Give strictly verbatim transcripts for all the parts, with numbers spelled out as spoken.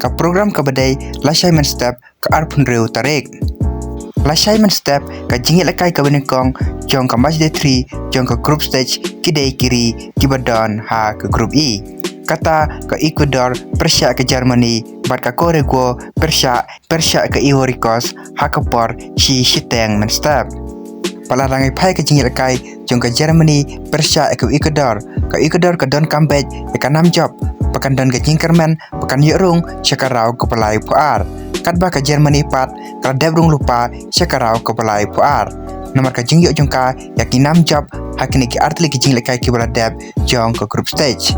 Ka program kaba dei lashai mynstep ka arphew hynriew tarik. Lashai mynstep ka jingïalehkai kaba nyngkong jong ka match day three jong ka group stage ki dei ki ri kiba don ha ka group E. Kata ka Ecuador pyrshah ka Germany bad ka Korea Guo pyrshah pyrshah ka Ivory Coast ha ka por shi shiteng mynstep. Bad lada ngi phai ka jingïalehkai jong ka Germany pyrshah ka Ecuador, ka Ecuador ka donkam beit ïa ka nam jop ba kan don ka jingkyrmen ba kan ïoh rung sha ka round kaba laiphew ar. Katba ka Germany pat ka la dep rung lypa sha ka round kaba laiphew ar. Namar ka jingïoh jong ka ïa ki nam jop ha kine ki artylli ki jingïalehkai kiba la dep jong ka group stage.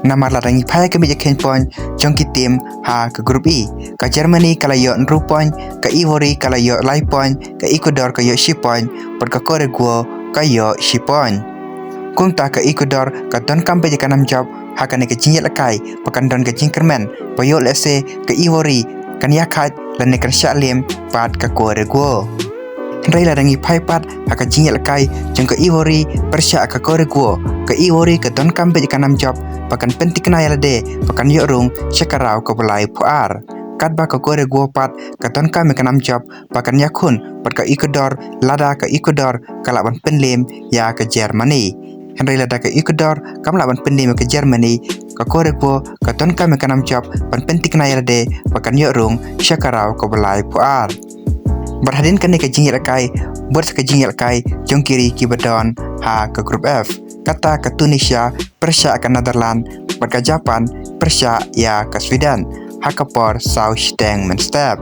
Namar lada ngi phai ka miej ka kheiñ point jong ki team ha ka group E, ka Germany ka la ïoh hynriew point, ka Ivory ka la ïoh lai point, ka Ecuador ka ïoh shi point, bad ka Korea Guo ka ïoh shi point. Kumta ka Ecuador ka donkam beit ïa ka nam jop ha kane ka jingïalehkai ba kan don ka jingkyrmen ba ïoh lehse ka Ivory kan ïakhaid lane kan shah lem bad ka Korea Guo. Hynrei lada ngi phai pat ha ka jingïalehkai jong ka Ivory pyrshah ka Korea Guo, ka Ivory ka donkam beit ïa ka nam jop ba kan pynthikna ïa lade ba kan ïoh rung sha ka round kaba laiphew ar. Katba ka Korea Guo pat ka donkam ïa ka nam jop ba kan ïakhun bad ka Ecuador lada ka Ecuador ka lah ban pynlem ïa ka Germany. Hynrei lada ka Ecuador kam lah ban pynlem ïa ka Germany, ka Korea Guo ka donkam ïa ka nam jop ban pynthikna ïa lade ba kan ïoh rung sha ka round kaba laiphew ar. Bad hadien kane ka jingïalehkai bud sa ka jingïalehkai jong ki ri kiba don ha ka group F. Kata ka Tunisia pyrshah ka Netherlands bad ka Japan pyrshah ïa ka Sweden ha ka por saw shiteng mynstep.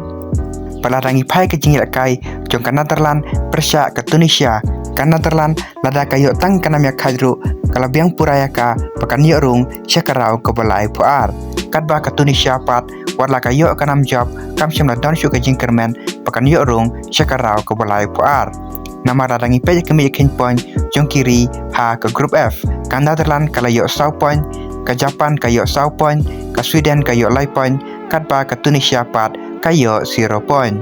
Bad lada ngi phai ka jingïalehkai jong ka Netherlands pyrshah ka Tunisia, ka Netherlands lada ka ïoh tang ka nam ïakhaid ruh ka la biang pura ïa ka ba kan ïoh rung sha ka round kaba laiphew ar. Katba ka Tunisia pat wat la ka ïoh ka nam jop kam shym la don shuh ka jingkyrmen ba kan ïoh rung sha ka round kaba laiphew ar. Namar lada ngi peit ïa ka miej ka kheiñ point jong ki ri ha ka group F, ka Netherlands ka la ïoh saw point, ka Japan ka ïoh saw point, ka Sweden ka ïoh lai point, katba ka Tunisia pat ka ïoh zero point.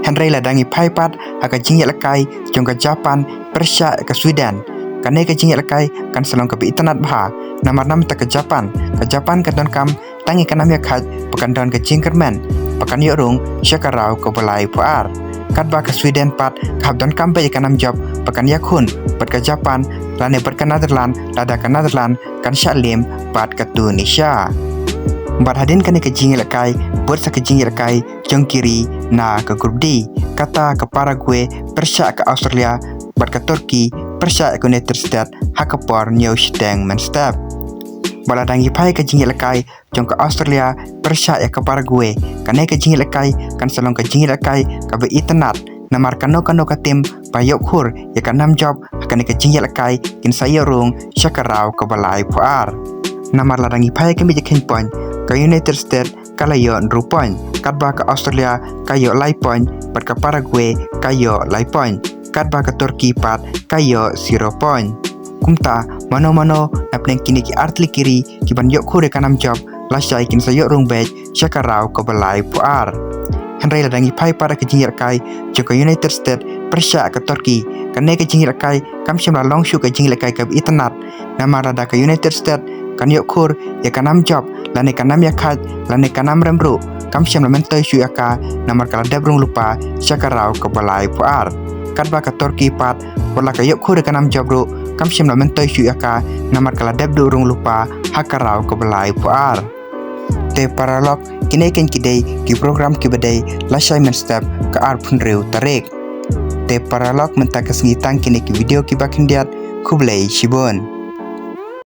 Hynrei lada ngi phai pat ha ka jingïalehkai jong ka Japan pyrshah ka Sweden, kane ka jingïalehkai kan sa long kaba itynnad bha. Namar namar ka Japan, ka Japan ka donkam tang ïa ka nam ïakhaid ba kan don ka jingkyrmen ba kan ïoh rung sha ka round kaba laiphew ar. Katba ka Sweden pat ka hap donkam beit ïa ka nam jop ba kan ïakhun bad ka Japan lane bad ka Netherlands lada ka Netherlands kan shah lem bad ka Tunisia. Bad hadien kane ka jingïalehkai bud sa ka jingïalehkai jong ki ri na ka group D, kata ka Paraguay pyrshah ka Australia bad ka Turkey pyrshah ka United States ha ka por hynñiew shiteng mynstep. Bad lada ngi phai ka jingïalehkai jong ka Australia pyrshah ïa ka Paraguay, kane ka jingïalehkai kan sa long ka jingïalehkai kaba itynnad. Namar kano kano ka team ba ïoh khur ïa ka nam jop ha kane ka jingïalehkai kin sa ïoh rung sha ka round kaba laiphew ar. Namar lada ngi phai ka miej ka kheiñ point, ka United States ka la ïoh hynriew point, katba ka Australia ka ïoh lai point bad ka Paraguay ka ïoh lai point, katba ka Turkey pat ka ïoh zero point. Kumta mano mano na pdeng kine ki artylli ki ri kiban ïoh khur ïa ka nam jop lashai kin sa ïoh rung beit sha ka round kaba laiphew ar. Hynrei lada ngi phai pat ha ka jingïalehkai jong ka United States pyrshah ka Turkey, kane ka jingïalehkai kam shym la long shuh ka jingïalehkai kaba itynnad. Namar lada ka United States kan ïoh khur ïa ka nam jop lane ka nam ïakhaid lane ka nam rem ruh, kam shym la myntoi shuh ïa ka, namar ka la dep rung lypa sha ka round kaba laiphew ar. Katba ka Turkey pat wat la ka ïoh khur ïa ka nam jop ruh kam shym la myntoi shuh ïa ka, namar ka la dep duh rung lypa ha ka round kaba laiphew ar. Te paralok, kine keiñ ki dei ki program kiba dei lashai mynstep ka arphew hynriew tarik. Te paralok, mynta ka sngi tang kine ki video kiba khyndiat. Khublei shibun.